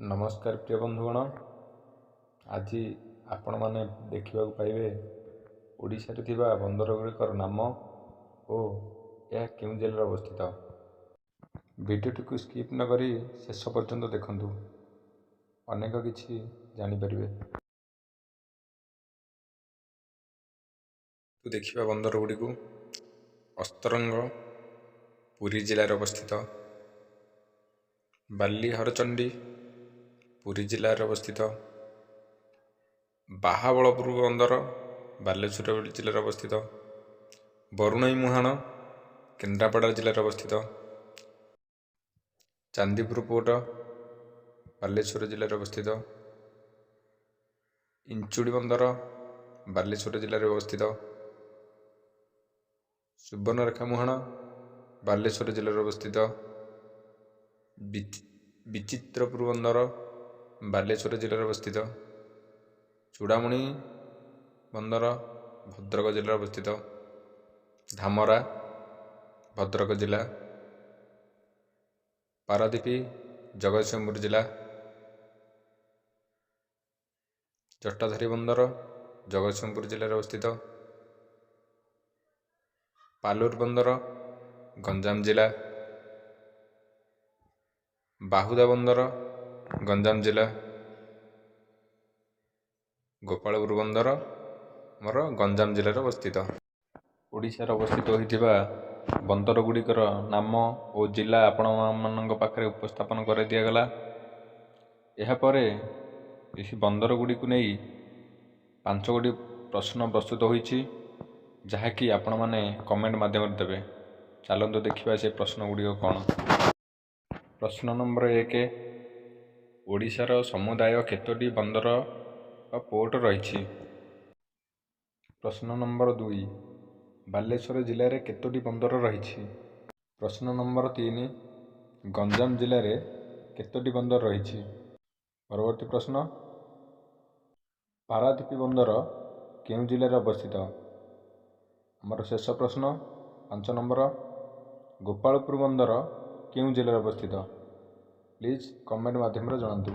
ନମସ୍କାର ପ୍ରିୟ ବନ୍ଧୁଗଣ, ଆଜି ଆପଣମାନେ ଦେଖିବାକୁ ପାଇବେ ଓଡ଼ିଶାରେ ଥିବା ବନ୍ଦରଗୁଡ଼ିକର ନାମ ଓ ଏହା କେଉଁ ଜିଲ୍ଲାରେ ଅବସ୍ଥିତ। ଭିଡ଼ିଓଟିକୁ ସ୍କିପ୍ ନ କରି ଶେଷ ପର୍ଯ୍ୟନ୍ତ ଦେଖନ୍ତୁ, ଅନେକ କିଛି ଜାଣିପାରିବେ। ଦେଖିବା ବନ୍ଦରଗୁଡ଼ିକୁ। ଅସ୍ତରଙ୍ଗ ପୁରୀ ଜିଲ୍ଲାରେ ଅବସ୍ଥିତ। ବାଲିହରଚଣ୍ଡୀ ପୁରୀ ଜିଲ୍ଲାରେ ଅବସ୍ଥିତ। ବାହାବଳପୁର ବନ୍ଦର ବାଲେଶ୍ୱର ଜିଲ୍ଲାରେ ଅବସ୍ଥିତ। ବରୁଣେଇ ମୁହାଣ କେନ୍ଦ୍ରାପଡ଼ା ଜିଲ୍ଲାରେ ଅବସ୍ଥିତ। ଚାନ୍ଦିପୁର ପୋର୍ଟ ବାଲେଶ୍ୱର ଜିଲ୍ଲାରେ ଅବସ୍ଥିତ। ଇଞ୍ଚୁଡ଼ି ବନ୍ଦର ବାଲେଶ୍ୱର ଜିଲ୍ଲାରେ ଅବସ୍ଥିତ। ସୁବର୍ଣ୍ଣରେଖା ମୁହାଣ ବାଲେଶ୍ୱର ଜିଲ୍ଲାରେ ଅବସ୍ଥିତ। ବିଚିତ୍ରପୁର ବନ୍ଦର ବାଲେଶ୍ୱର ଜିଲ୍ଲାରେ ଅବସ୍ଥିତ। ଚୂଡ଼ାମଣି ବନ୍ଦର ଭଦ୍ରକ ଜିଲ୍ଲାରେ ଅବସ୍ଥିତ। ଧାମରା ଭଦ୍ରକ ଜିଲ୍ଲା। ପାରାଦୀପ ଜଗତସିଂହପୁର ଜିଲ୍ଲା। ଜଟାଧାରୀ ବନ୍ଦର ଜଗତସିଂହପୁର ଜିଲ୍ଲାରେ ଅବସ୍ଥିତ। ପାଲୁର ବନ୍ଦର ଗଞ୍ଜାମ ଜିଲ୍ଲା। ବାହୁଦା ବନ୍ଦର ଗଞ୍ଜାମ ଜିଲ୍ଲା। ଗୋପାଳପୁର ବନ୍ଦର ଆମର ଗଞ୍ଜାମ ଜିଲ୍ଲାରେ ଅବସ୍ଥିତ। ଓଡ଼ିଶାରେ ଅବସ୍ଥିତ ହୋଇଥିବା ବନ୍ଦର ଗୁଡ଼ିକର ନାମ ଓ ଜିଲ୍ଲା ଆପଣମାନଙ୍କ ପାଖରେ ଉପସ୍ଥାପନ କରିଦିଆଗଲା। ଏହାପରେ ଏହି ବନ୍ଦର ଗୁଡ଼ିକୁ ନେଇ 5 ଗୋଟି ପ୍ରଶ୍ନ ପ୍ରସ୍ତୁତ ହୋଇଛି, ଯାହାକି ଆପଣମାନେ କମେଣ୍ଟ ମାଧ୍ୟମରେ ଦେବେ। ଚାଲନ୍ତୁ ଦେଖିବା ସେ ପ୍ରଶ୍ନ ଗୁଡ଼ିକ କ'ଣ। ପ୍ରଶ୍ନ ନମ୍ବର 1, ଓଡ଼ିଶାର ସମୁଦାୟ କେତୋଟି ବନ୍ଦର ବା ପୋର୍ଟ ରହିଛି? ପ୍ରଶ୍ନ ନମ୍ବର 2, ବାଲେଶ୍ୱର ଜିଲ୍ଲାରେ କେତୋଟି ବନ୍ଦର ରହିଛି? ପ୍ରଶ୍ନ ନମ୍ବର 3, ଗଞ୍ଜାମ ଜିଲ୍ଲାରେ କେତୋଟି ବନ୍ଦର ରହିଛି? ପରବର୍ତ୍ତୀ ପ୍ରଶ୍ନ, ପାରାଦୀପ ବନ୍ଦର କେଉଁ ଜିଲ୍ଲାରେ ଅବସ୍ଥିତ? ଆମର ଶେଷ ପ୍ରଶ୍ନ 5 ନମ୍ବର, ଗୋପାଳପୁର ବନ୍ଦର କେଉଁ ଜିଲ୍ଲାରେ ଅବସ୍ଥିତ? ପ୍ଲିଜ୍ କମେଣ୍ଟ ମାଧ୍ୟମରେ ଜଣାନ୍ତୁ।